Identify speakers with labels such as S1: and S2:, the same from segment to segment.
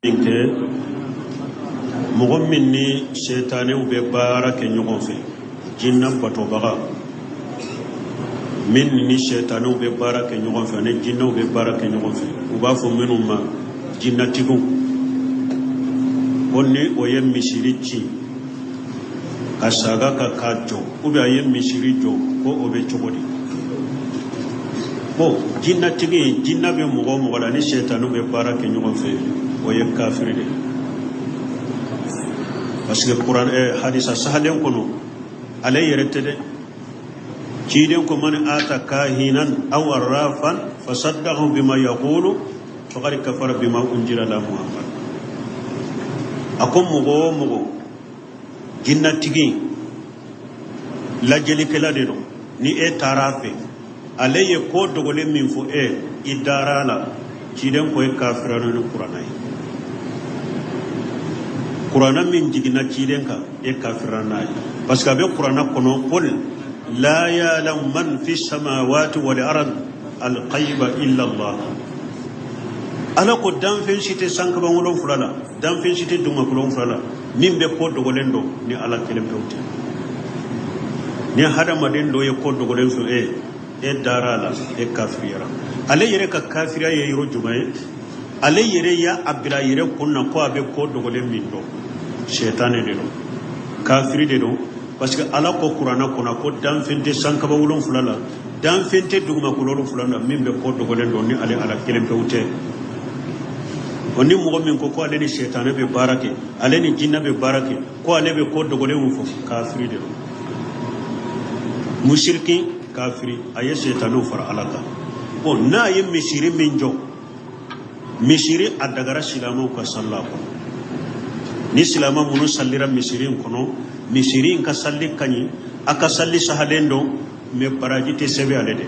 S1: Min kɛ mɔgɔ min ni setanɛw bɛ baara kɛ ɲɔgɔn fɛ, jinna batobaga min ni setanɛw bɛ baara kɛ ɲɔgɔn fɛ ani jinnaw bɛ baara kɛ ɲɔgɔn fɛ, u b'a fɔ minnu ma jinnatigiw, ko ni o ye misiri ci ka saga ka k'a jɔ, ou bien a ye misiri jɔ, ko o bɛ cogo di? Bon, jinnatigi, jinna bɛ mɔgɔ o mɔgɔ la ni sɛtanu bɛ baara kɛ ɲɔgɔn fɛ, o ye kafiri de ye, parce que kuran hadisa sahalen kɔnɔ, ale yɛrɛ tɛ dɛ, ciden ko man ata kahinan aw arrafan fasaddaqahu bima yaqulu faqad kafara bima unzila ala Muhammad. A ko mɔgɔ o mɔgɔ jinnatigi, lajɛlikɛla de don, ni e taara a fɛ, ale ye ko dogolen min fɔ e, i dara a la, ciden ko e kafira ni kuranna ye. Kuranna min jiginna ciden kan, e kafira n'a ye, parce que a bɛ kuranna kɔnɔ: qul la ya'lamu man fi samawati wal ard al ghayba illa Allah. Ala ko danfɛn si tɛ sankaba wolonfila la, danfɛn si tɛ dugumakolo wolonfila la min bɛ ko dogolen dɔn ni Ala kelen pewu tɛ. Ni hadamaden dɔ ye ko dogolen fɔ e, e dara a la, e kafiriyara. Ale yɛrɛ ka kafiriya ye yɔrɔ jumɛn ye? Ale yɛrɛ y'a a bila a yɛrɛ kun na ko a bɛ ko dogolen min dɔn, sɛtanɛ de don, kafiri de don, parce que Ala ko kuranna kɔnɔ ko danfɛn tɛ sankaba wolonfila la, danfɛn tɛ dugumakolo wolonfila la min bɛ ko dogolen dɔn ni ale Ala kelen pewu tɛ. O ni mɔgɔ min ko ko ale ni sɛtanɛ bɛ baara kɛ, ale ni jinɛ bɛ baara kɛ, ko ale bɛ ko dogolen fɔ, kafiri de don, musirikin kafiri, a ye sɛtanɛw fara Ala kan. Bon, n'a ye misiri min jɔ, misiri a dagara silamɛw ka salli a kɔnɔ. Ni silamɛ minnu sallira misiri in kɔnɔ, misiri in ka salli ka ɲi, a ka salli sahalen don, mais baraji tɛ sɛbɛn ale de,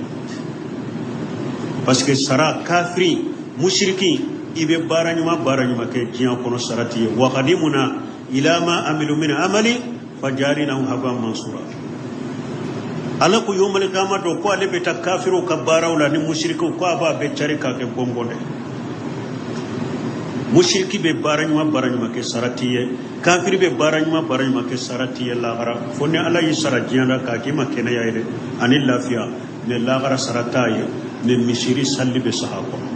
S1: parce que sara kafiri musiriki, i bɛ baara ɲuman baara ɲuman kɛ diɲɛ kɔnɔ, sara t'i ye. Wa qadimuna ila ma amilu min amali fajalinahu haba mansura. Ala ko yawmal qiyamah don ko ale bɛ taa kafiriw ka baaraw la ni musirikiw, ko a b'a bɛɛ cari k'a kɛ gɔngɔn dɛ. Musiriki bɛ baara ɲuman baara ɲuman kɛ, sara t'i ye. Kafiri bɛ baara ɲuman baara ɲuman kɛ, sara t'i ye lahara, fo ni Ala y'i sara diɲɛ la k'a k'i ma kɛnɛya ye dɛ ani lafiya, mais lahara sara t'a ye. Mais misiri salli bɛ saha kɔnɔ.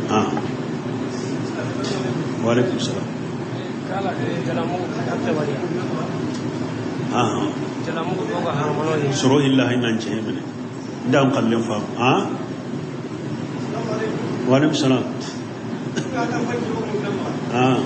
S1: Ah, waaleykum salam. Ah, soro illahi nan cɛ minɛ n da kallen faamu. Ah, waaleykum salam. Ah,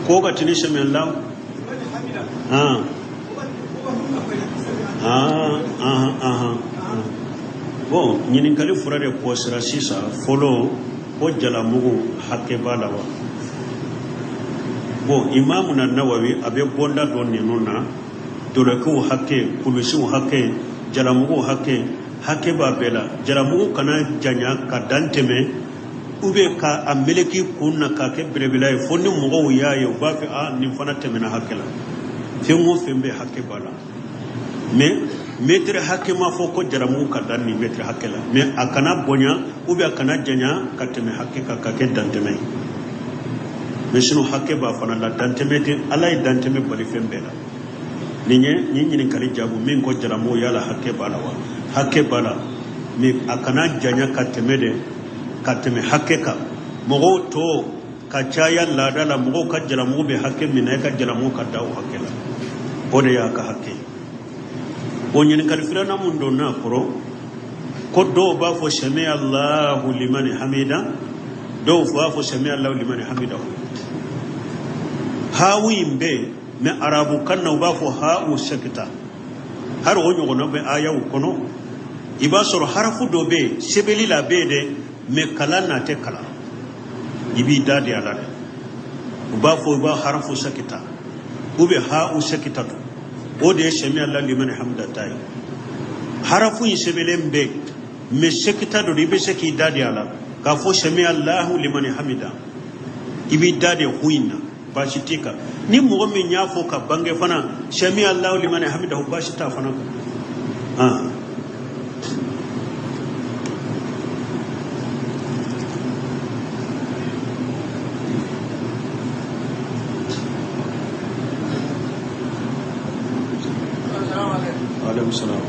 S1: Ko ka tini sami Allah. Ah ah ah ah. Bon, ɲininkali fura de kɔsira sisan. Fɔlɔ, ko jalamugu hakɛ b'a la wa? Bon, Imamu na Nawawi, a bɛ bɔnda dɔ ninnu na: dɔlɔkiw hakɛ, kulusiw hakɛ, jalamugu hakɛ, hakɛ b'a bɛɛ la. Jalamugu kana janya ka dan tɛmɛ, ou bien ka a meleki kun na k'a kɛ belebele ye, fo ni mɔgɔw y'a ye, u b'a fɛ a nin fana tɛmɛna hakɛ la. Fɛn o fɛn bɛ, hakɛ b'a la, mais mɛtiri hakɛ ma fɔ ko jalamugu ka dan nin mɛtiri hakɛ la, mais a kana bonya ou bien a kana janya ka tɛmɛ hakɛ kan ka kɛ dantɛmɛ ye. Mais sinon hakɛ b'a fana la, dantɛmɛ tɛ. Ala ye dantɛmɛ bali fɛn bɛɛ la. Nin ye nin ɲininkali jaabu min ko jalamugu yala hakɛ b'a la wa? Hakɛ b'a la, mais a kana janya ka tɛmɛ dɛ, ka tɛmɛ hakɛ kan. Mɔgɔw tɔ ka caya laada la, mɔgɔw ka jalamugu bɛ hakɛ min na, e ka jalamugu ka da o hakɛ la, o de y'a ka hakɛ ye. O ɲininkali filanan mun donna a kɔrɔ, ko dɔw b'a fɔ sami Allahu limani hamida, dɔw b'a fɔ sami Allahu limani hamidahu. Hawu in bɛ yen, mais arabu kan na u b'a fɔ ha'u sakita. Hari o ɲɔgɔnna bɛ ayaw kɔnɔ. I b'a sɔrɔ harafu dɔ bɛ yen, sɛbɛnni la bɛ yen dɛ, mais kalan na tɛ kalan, i b'i da de a la dɛ. U b'a fɔ, u b'a harafu sakita ou bien ha'u sakita to, o de ye sami Allah liman hamida ta ye. Harafu in sɛbɛnlen bɛ, mais sakita dɔ, i bɛ se k'i da de a la k'a fɔ sami Allahu liman hamida. I b'i da de hu in na. baasi t'i kan. Ni mɔgɔ min y'a fɔ ka bange fana sami Allahu liman hamidahu, baasi t'a fana kan. Aleykum salaam.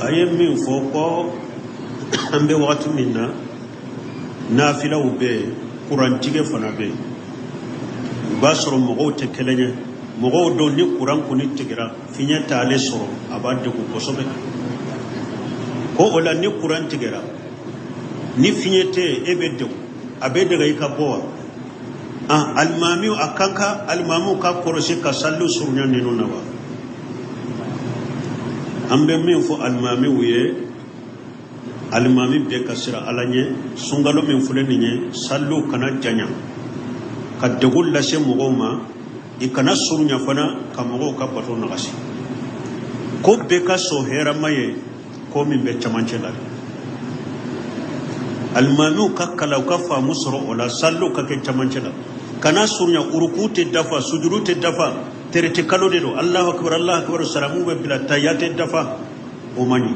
S1: A ye min fɔ ko an bɛ wagati min na nafilaw bɛ yen, kurantigɛ fana bɛ yen. I b'a sɔrɔ mɔgɔw tɛ kelen ye. Mɔgɔw dɔw ni kuran kɔni tigɛra, fiɲɛ t'ale sɔrɔ, a b'a degun kosɛbɛ. Ko o la ni kuran tigɛra, ni fiɲɛ tɛ yen, e bɛ degun, a bɛ daga i ka bɔ wa? Alimami a kan ka alimamiw ka kɔlɔsi ka saliw surunya ninnu na wa? An bɛ min fɔ alimamiw ye, alimami bɛɛ ka siran Ala ɲɛ. Sunkalo min filɛ nin ye, saliw kana janya ka degun lase mɔgɔw ma, i kana surunya fana ka mɔgɔw ka bato nagasi. Ko bɛɛ ka sɔn hɛrɛma ye ko min bɛ camancɛ la. Alimamiw ka kalan, u ka faamu sɔrɔ o la, saliw ka kɛ camancɛ la, kana surunya. Uruku tɛ dafa, sujuru tɛ dafa, terete kalo de don, Alahu akibaru, Alahu akibaru, salamu bɛ bila, taya tɛ dafa, o man ɲi.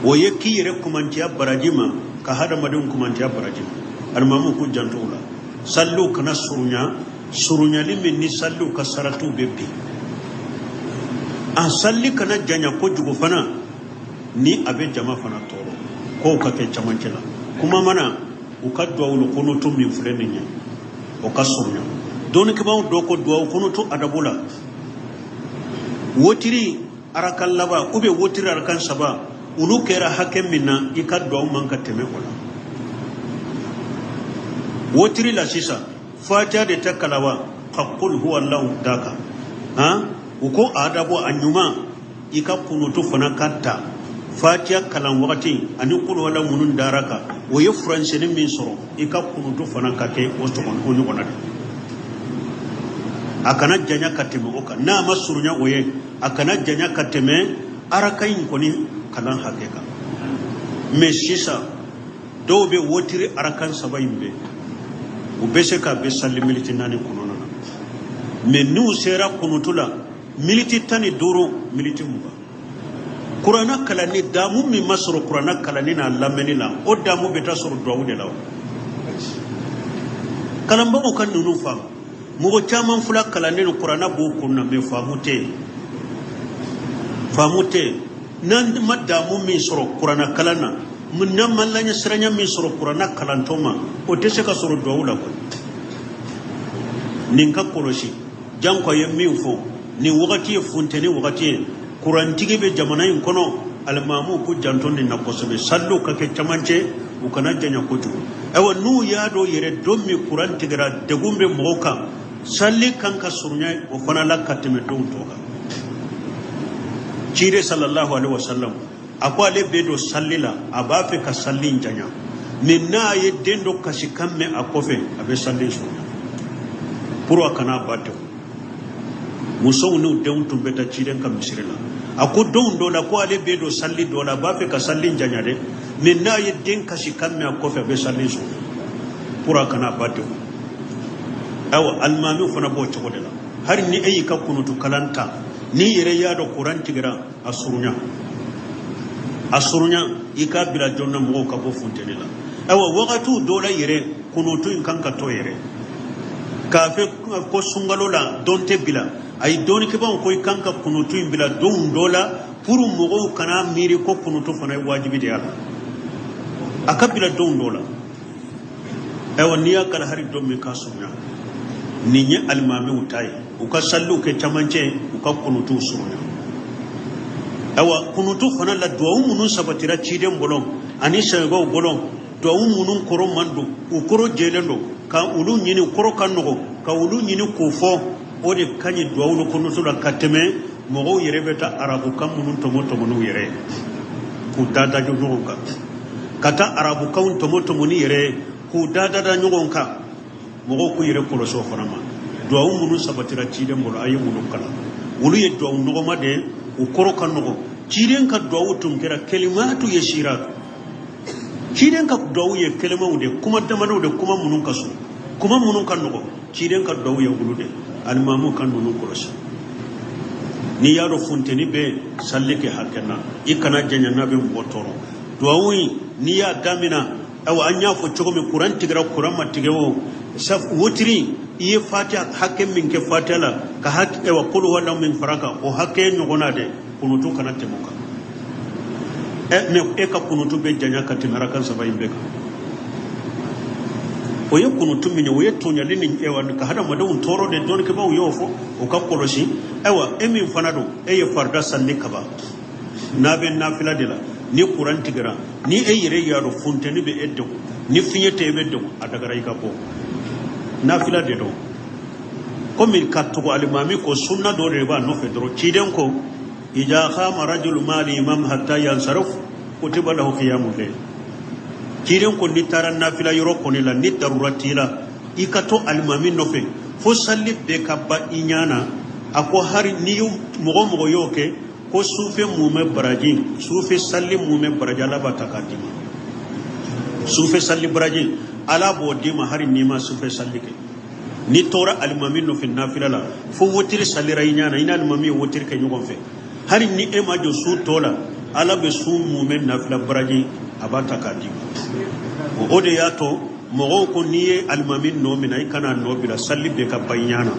S1: O ye k'i yɛrɛ kumantiya baraji ma, ka hadamadenw kumantiya baraji ma. Alimamiw k'u janto o la, saliw kana surunya, surunyali min ni saliw ka saratiw bɛ bin. A sali kana janya kojugu fana, ni a bɛ jama fana tɔɔrɔ. Kow ka kɛ camancɛ la. Kuma mana u ka duwawul kunutu min filɛ nin ye, o ka surunya. Dɔnnikɛbaaw dɔ ko duwawu kunutu adabu la, wotiri arakan laban ou bien wotiri arakan saba, olu kɛra hakɛ min na, i ka duwawu man ka tɛmɛ o la. Wotiri la sisan, fatiha de tɛ kalan wa, ka kul huwa allahu da kan. Han, u ko adabu a ɲuman, i ka kunutu fana ka ta fatiha kalan wagati ani kul huwa minnu dara kan, o ye furancɛni min sɔrɔ, i ka kunutu fana ka kɛ o o ɲɔgɔnna de. A kana janya ka tɛmɛ o kan. N'a ma surunya o ye, a kana janya ka tɛmɛ araka in kɔni kalan hakɛ kan. Mais sisan dɔw bɛ wotiri arakan saba in bɛɛ, u bɛ se k'a bɛɛ sali miniti 4 kɔnɔna na. Mais n'u sera kunutu la, miniti 15, miniti 20. Kuranna kalanni damu min ma sɔrɔ kuranna kalanni n'a lamɛnni la, o damu bɛ taa sɔrɔ duwawu de la. O kalanbagaw ka ninnu faamu. Mɔgɔ caman fila kalannen don, kuranna b'o kun na, mais faamu tɛ yen, faamu tɛ yen. N'an ma damu min sɔrɔ kuranna kalan na, n'an ma laɲɛsiranya min sɔrɔ kuranna kalantɔ ma, o tɛ se ka sɔrɔ duwawu la koyi. Nin ka kɔlɔsi. Janko a ye min fɔ, nin wagati ye funteni wagati ye, kurantigi bɛ jamana in kɔnɔ. Alimamuw k'u janto nin na kosɛbɛ, saliw ka kɛ camancɛ, u kana janya kojugu. Ayiwa, n'u y'a dɔn yɛrɛ don min kuran tigɛra, degun bɛ mɔgɔw kan, sali kan ka surunya o fana la ka tɛmɛ donw tɔ kan. Ciden sallallahu alaihi wasallam a ko ale bɛ don sali la, a b'a fɛ ka sali in janya, mais n'a ye den dɔ kasikan mɛn a kɔfɛ, a bɛ sali surunya pour a kana ba degun. Musow n'u denw tun bɛ taa ciden ka misiri la. A ko don dɔ la ko ale bɛ don sali dɔ la, a b'a fɛ ka sali janya dɛ, mais n'a ye den kasikan mɛn a kɔfɛ, a bɛ sali surunya pour a kana ba degun. Ayiwa, alimamiw fana b'o cogo de la. Hali ni e y'i ka kunutu kalan ta, n'i yɛrɛ y'a dɔn kuran tigɛra, a surunya, a surunya, i k'a bila joona mɔgɔw ka bɔ funteni la. Ayiwa, wagatiw dɔw la yɛrɛ, kunutu in kan ka to yɛrɛ k'a fɛ ko sunkalo la don tɛ bila. Ayi, dɔnnikɛbaaw ko i kan ka kunutu in bila don dɔ la pour mɔgɔw kana miiri ko kunutu fana ye wajibi de y'a la. A ka bila don dɔ la. Ayiwa, n'i y'a kalan hali don min, k'a surunya. Nin ye alimamiw ta ye, u ka saliw kɛ camancɛ, u ka kunutuw surunya. Ayiwa, kunutu fana la, duwawu minnu sabatira ciden bolo ani sahabaw bolo, duwawu minnu kɔrɔ man don, u kɔrɔ jɛlen don, ka olu ɲini, kɔrɔ ka nɔgɔ, ka olu ɲini k'o fɔ, o de ka ɲi duwawu kunutu la ka tɛmɛ mɔgɔw yɛrɛ bɛ taa arabukan minnu tɔmɔ tɔmɔ n'u yɛrɛ ye k'u da da ɲɔgɔn kan, ka taa arabukanw tɔmɔ tɔmɔ ni yɛrɛ ye k'u da da ɲɔgɔn kan. Mɔgɔw k'u yɛrɛ kɔlɔsi o fana ma. Duwawu minnu sabatira ciden bolo, a ye olu kalan. Olu ye duwawu nɔgɔma de ye, u kɔrɔ ka nɔgɔ. Ciden ka duwawu tun kɛra kelimatu yasiratu. Ciden ka duwawu ye kelimaw de, kuma damadɔw de, kuma minnu ka surun, kuma minnu ka nɔgɔ. Ciden ka duwawu ye olu de. Alimamu ka ninnu kɔlɔsi. N'i y'a dɔn funteni bɛ salli kɛ hakɛ na, i kana janya n'a bɛ mɔgɔ tɔɔrɔ. Duwawu in, n'i y'a damina, ayiwa, an y'a fɔ cogo min, kuran tigɛra, kuran ma tigɛ o, wotiri, i ye fatiha hakɛ min kɛ fatiha la, ka hakɛ, ayiwa, kulu huwalahu min fara kan, o hakɛ ɲɔgɔnna de. Kunutu kana tɛmɛ o kan. Ɛ, mɛ e ka kunutu bɛ janya ka tɛmɛ arakan saba in bɛɛ kan. O ye kunutu min ye, o ye tɔɲɔli ni, ayiwa, ka hadamadenw tɔɔrɔ de. Dɔnnikɛbaaw y'o fɔ, o ka kɔlɔsi. Ayiwa, e min fana don, e ye farida salli kaban, n'a bɛ nafila de la, ni kuran tigɛra, ni e yɛrɛ y'a dɔn funteni bɛ e degun, ni fiɲɛ tɛ e bɛ degun, a dagara i ka bɔ. Nafila de don. Komi ka tugu alimami kɔ, sunna dɔ de b'a nɔfɛ dɔrɔn. Ciden ko: ida qama rajulu ma'al imam hatta yansarif kutiba lahu qiyamul layl. Ciden ko n'i taara nafila yɔrɔ kɔni la, ni darura t'i la, i ka to alimami nɔfɛ fo salli bɛɛ ka ban i ɲɛ na. A ko hari ni mɔgɔ o mɔgɔ y'o kɛ, ko sufɛ mumɛ baraji, sufɛ salli mumɛ baraji, Ala b'a ta k'a d'i ma. Sufɛ salli baraji, Ala b'o d'i ma hari n'i ma sufɛ salli kɛ. N'i tora alimami nɔfɛ nafila la fo wotiri salira i ɲɛ na, i ni alimami ye wotiri kɛ ɲɔgɔn fɛ, hari ni e ma jɔ su tɔ la, Ala bɛ su mumɛ nafila baraji, a b'a ta k'a d'i ma. O de y'a to mɔgɔw ko n'i ye alimami nɔ minɛ, i kana nɔ bila, salli bɛɛ ka ban i ɲɛ na.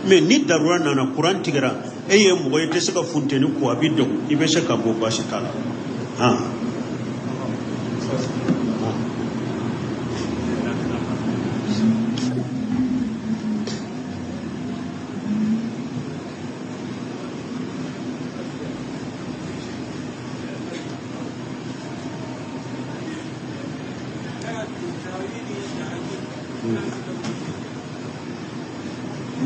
S1: Mɛ ni darura nana, kuran tigɛra, e ye mɔgɔ ye, i tɛ se ka funteni ko, a b'i degun, i bɛ se ka bɔ, baasi t'a la. Han.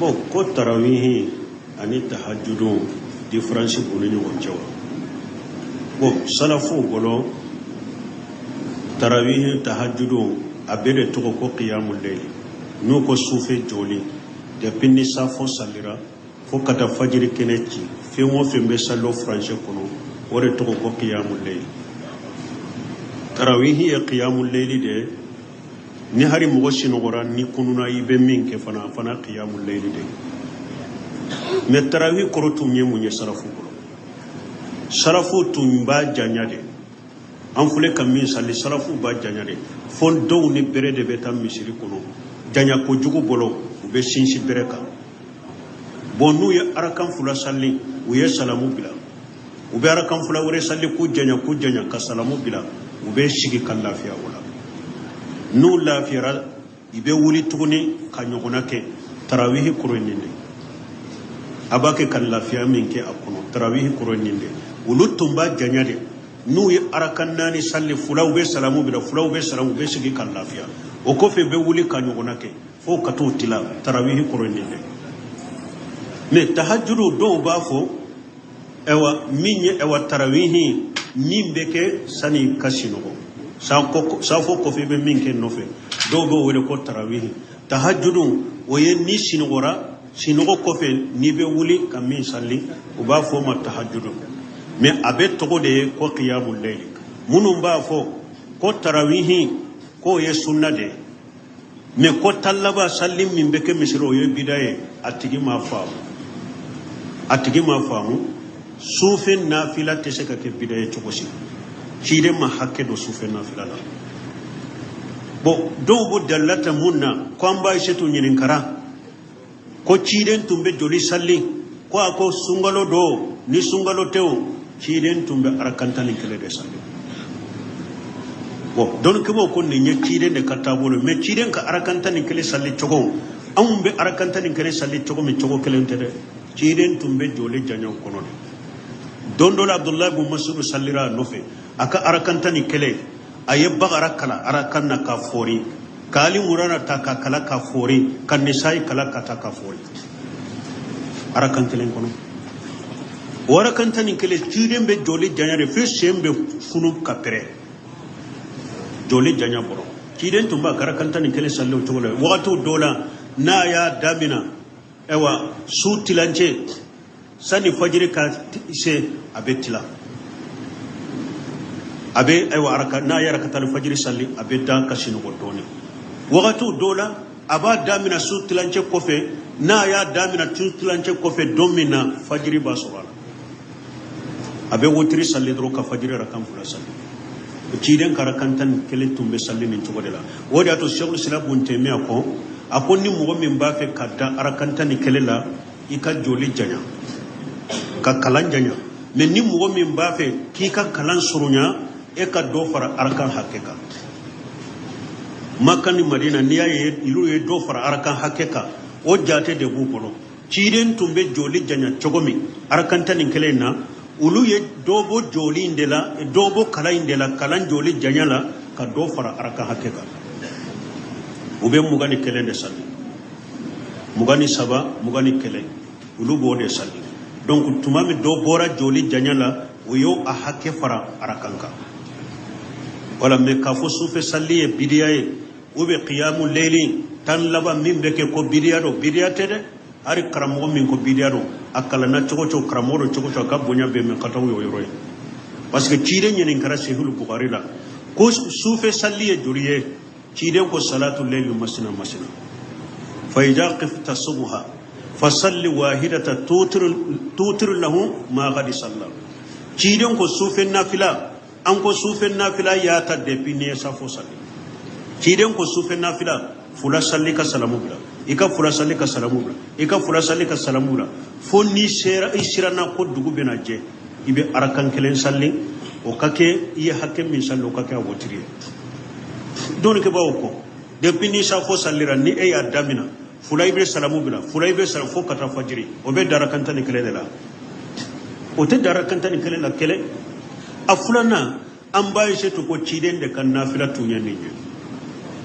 S1: Bon, ko tarawihi ani tahajudu, différence b'u ni ɲɔgɔn cɛ wa? Bon, salafuw bolo, tarawihi, tahajudu, a bɛɛ de tɔgɔ ko qiyamul layli. N'u ko sufɛ jɔli, depuis ni safo salira fo ka taa fajiri kɛnɛ ci, fɛn o fɛn bɛ sallo furancɛ kɔnɔ, o de tɔgɔ ko qiyamul layli. Tarawihi ye qiyamul layli de ye. Ni hari mɔgɔ sinɔgɔra, ni kununa, i bɛ min kɛ fana, a fana qiyamul layli de ye. Mɛ tarawihi kɔrɔ tun ye mun ye salafu bolo? Salafu tun b'a janya de. An filɛ ka min sali, salafu b'a janya de, fo dɔw ni bere de bɛ taa misiri kɔnɔ. Janya kojugu bolo, u bɛ sinsin bere kan. Bon, n'u ye arakan fila sali, u ye salamu bila, u bɛ arakan fila wɛrɛ sali k'u janya, k'u janya, ka salamu bila, u bɛ sigi ka lafiya. O la, n'u lafiyara, i bɛ wuli tuguni ka ɲɔgɔnna kɛ. Tarawihi kɔrɔ ye nin de. A b'a kɛ ka lafiya min kɛ a kɔnɔ, tarawihi kɔrɔ ye nin de. Olu tun b'a janya de. N'u ye arakan naani sali, fila, u bɛ salamu bila, fila, u bɛ salamu, u bɛ sigi ka lafiya. O kɔfɛ, u bɛ wuli ka ɲɔgɔnna kɛ fo ka t'u tila. Tarawihi kɔrɔ ye nin de. Mɛ tahajudu, dɔw b'a fɔ, ayiwa, min ye, ayiwa, tarawihi min bɛ kɛ sani ka sinɔgɔ, safo kɔfɛ, i bɛ min kɛ nɔfɛ, dɔw b'o wele ko tarawihi. Tahajudu, o ye ni sinɔgɔra, sinɔgɔ kɔfɛ n'i bɛ wuli ka min sali, u b'a fɔ o ma tahajudu. Mɛ a bɛɛ tɔgɔ de ye ko qiyamul layli. Minnu b'a fɔ ko tarawihi k'o ye sunna de ye, mɛ ko tan laban sali min bɛ kɛ misiri, o ye bida ye, a tigi m'a faamu, a tigi m'a faamu. Sufɛ nafila tɛ se ka kɛ bida ye cogo si. Ciden ma hakɛ don sufɛ nafila la. Bon, dɔw b'o dalila ta mun na? Ko an ba Ayisetu ɲininkara ko ciden tun bɛ joli sali? Ko a ko sunkalo don ni sunkalo tɛ o, ciden tun bɛ arakan 11 de sali. Bon, dɔnnikɛbaaw ko nin ye ciden de ka taabolo. Mɛ ciden ka arakan 11 sali cogo, anw bɛ arakan 11 sali cogo min, cogo kelen tɛ dɛ. Ciden tun bɛ jɔli janya o kɔnɔ de. Don dɔ la, Abudulayi bun Masudu salira a nɔfɛ, a ka arakan 11, a ye Bagara kalan arakan na ka fori, ka Ali Murana ta ka kala ka fori, ka Nisayi kala ka ta ka fori, arakan kelen kɔnɔ. O arakan 11, ciden bɛ jɔli janya de fo sen bɛ funu ka pɛrɛ, jɔli janya bɔrɔ. Ciden tun b'a ka arakan 11 sali o cogo la. Wagatiw dɔw la, n'a y'a damina, ayiwa, su tilancɛ sani fajiri ka se, a bɛ tila, a bɛ, ayiwa, araka n'a ye arakatali fajiri sali, a bɛ da ka sinɔgɔ dɔɔnin. Wagatiw dɔw la, a b'a damina su tilancɛ kɔfɛ. N'a y'a damina su tilancɛ kɔfɛ don min na, fajiri b'a sɔrɔ a la, a bɛ wotiri sali dɔrɔn ka fajiri arakan fila sali. Ciden ka arakan 11 tun bɛ sali nin cogo de la. O de y'a to Sɛkul Islam Bun Taymiya ko, a ko ni mɔgɔ min b'a fɛ ka da arakan 11 la, i ka joli janya ka kalan janya, mɛ ni mɔgɔ min b'a fɛ k'i ka kalan surunya, e ka dɔ fara arakan hakɛ kan. Maka ni Madina, n'i y'a ye olu ye dɔ fara arakan hakɛ kan, o jate de b'u bolo. Ciden tun bɛ joli janya cogo min arakan 11 in na, olu ye dɔ bɔ joli in de la, dɔ bɔ kalan in de la, kalan joli janya la, ka dɔ fara arakan hakɛ kan. U bɛ 21 de sali, 23, 21, olu b'o de sali. Donc tuma min dɔ bɔra joli janya la, o y'o a hakɛ fara arakan kan. Wala mɛ k'a fɔ sufɛ sali ye bidiya ye, ou bien kiyamu leyili tan laban min bɛ kɛ ko bidiya don, bidiya tɛ dɛ. Hali karamɔgɔ min ko bidiya don, a kalanna cogo cogo, karamɔgɔ don cogo cogo, a ka bonya bɛ mɛ ka taa o yɔrɔ ye. Parce que ciden ɲininkara Sahihul Bukari la ko sufɛ sali ye joli ye? Ciden ko salatu leyli masina masina, fa idha khifta subha fasalli wahidata tutiru lahu ma qad salla. Ciden ko sufɛ nafila, an ko sufɛ nafila y'a ta depuis n'i ye safo sali. Ciden ko sufɛ nafila fula sali ka salamu bila, i ka fula sali ka salamu bila, i ka fula sali ka salamu bila, fo n'i sera, i siranna ko dugu bɛna jɛ, i bɛ arakan kelen sali, o ka kɛ i ye hakɛ min sali, o ka kɛ a wotiri ye. Dɔnnikɛbaaw ko depuis ni safo salira, ni e y'a damina fula, i bɛ salamu bila fula, i bɛ sara fo ka taa fajiri, o bɛ dan arakan 11 de la. O tɛ dan arakan 11 la kelen. A filanan, an b'a ye to ko ciden de ka nafila tun ye nin ye.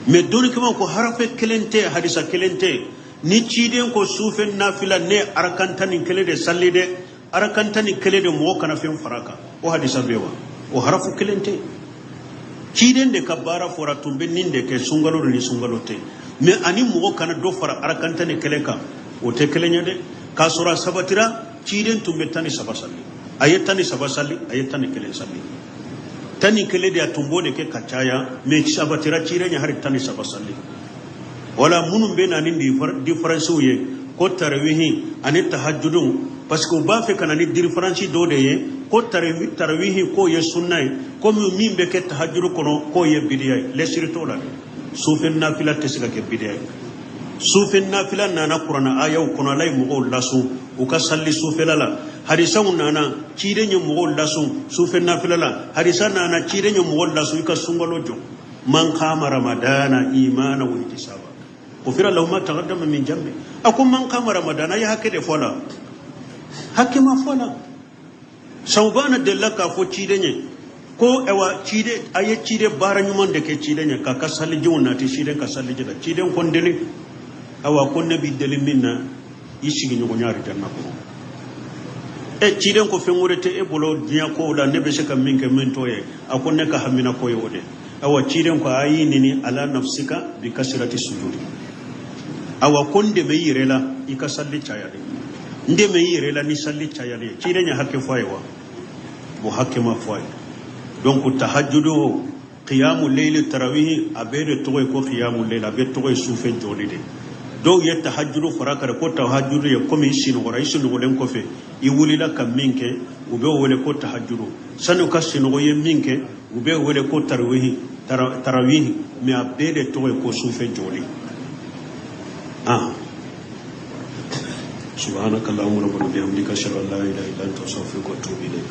S1: Mɛ dɔnnikɛbaaw ko harafe kelen tɛ, hadisa kelen tɛ ni ciden ko sufɛ nafila ne arakan 11 de sali dɛ, arakan 11 de, mɔgɔ kana fɛn fara kan. O hadisa bɛ wa? O harafu kelen tɛ. Ciden de ka baara fɔra, tun bɛ nin de kɛ sunkalo ni sunkalo tɛ. Mɛ ani mɔgɔ kana dɔ fara arakan 11 kan, o tɛ kelen ye dɛ. K'a sɔrɔ a sabatira ciden tun bɛ 13 sali, a ye 13 sali, a ye 11 sali. 11 de, a tun b'o de kɛ ka caya, mɛ sabatira ciden ye hali 13 sali. Wala minnu bɛ na ni différencew ye ko tarawihi ani tahajudu, parce que u b'a fɛ ka na ni différence dɔ de ye ko tarawihi k'o ye sunna ye, komi min bɛ kɛ tahajudu kɔnɔ k'o ye bidiya ye. Lɛsiri t'o la dɛ. Sufɛ nafila tɛ se ka kɛ bidiya ye. Sufɛ nafila nana kuranna ayaw kɔnɔ, Ala ye mɔgɔw lasun u ka sali sufɛla la. Hadisaw nana, ciden ye mɔgɔw lasun sufɛ nafila la. Hadisa nana, ciden ye mɔgɔw lasun i ka sunkalo jɔ. Man kama ramadana imana wa ihtisaba ghufira lahu ma taqaddama min jambi. A ko man kama ramadana, a ye hakɛ de fɔ la, hakɛ ma fɔ la. Sawubana delila k'a fɔ ciden ye ko ayiwa, ciden, a ye ciden baara ɲuman de kɛ ciden ye k'a ka salijiw nati ciden ka saliji la. Ciden ko n deli. Ayiwa, ko ne b'i deli min na, i sigiɲɔgɔnya alijanna kɔnɔ. E ciden ko fɛn wɛrɛ tɛ e bolo diɲɛ kow la ne bɛ se ka min kɛ min t'o ye? A ko ne ka hamina ko ye o de. Ayiwa, ciden ko a y'i nini ala nafsika bi kasirati sujudi. Awa ko n dɛmɛ i yɛrɛ la i ka sali caya de, n dɛmɛ i yɛrɛ la ni sali cayali ye. Ciden ye hakɛ fɔ a ye wa? O hakɛ ma fɔ a ye. Donc tahajudu o qiyamu leyli tarawihi, a bɛɛ de tɔgɔ ye ko qiyamu leyli, a bɛɛ tɔgɔ ye sufɛ jɔli de. Dɔw ye tahajudu fara kan ko tahajudu ye komi i sinɔgɔra, i sinɔgɔlen kɔfɛ i wulila ka min kɛ, u b'o wele ko tahajudu. Sani u ka sinɔgɔ ye min kɛ, u b'o wele ko tarawihi tarawihi. Mais a bɛɛ de tɔgɔ ye ko sufɛ jɔli. Ah, subhanaka allahumma rabbana bihamdika, ashhadu an la ilaha illa anta, astaghfiruka wa atubu ilayk.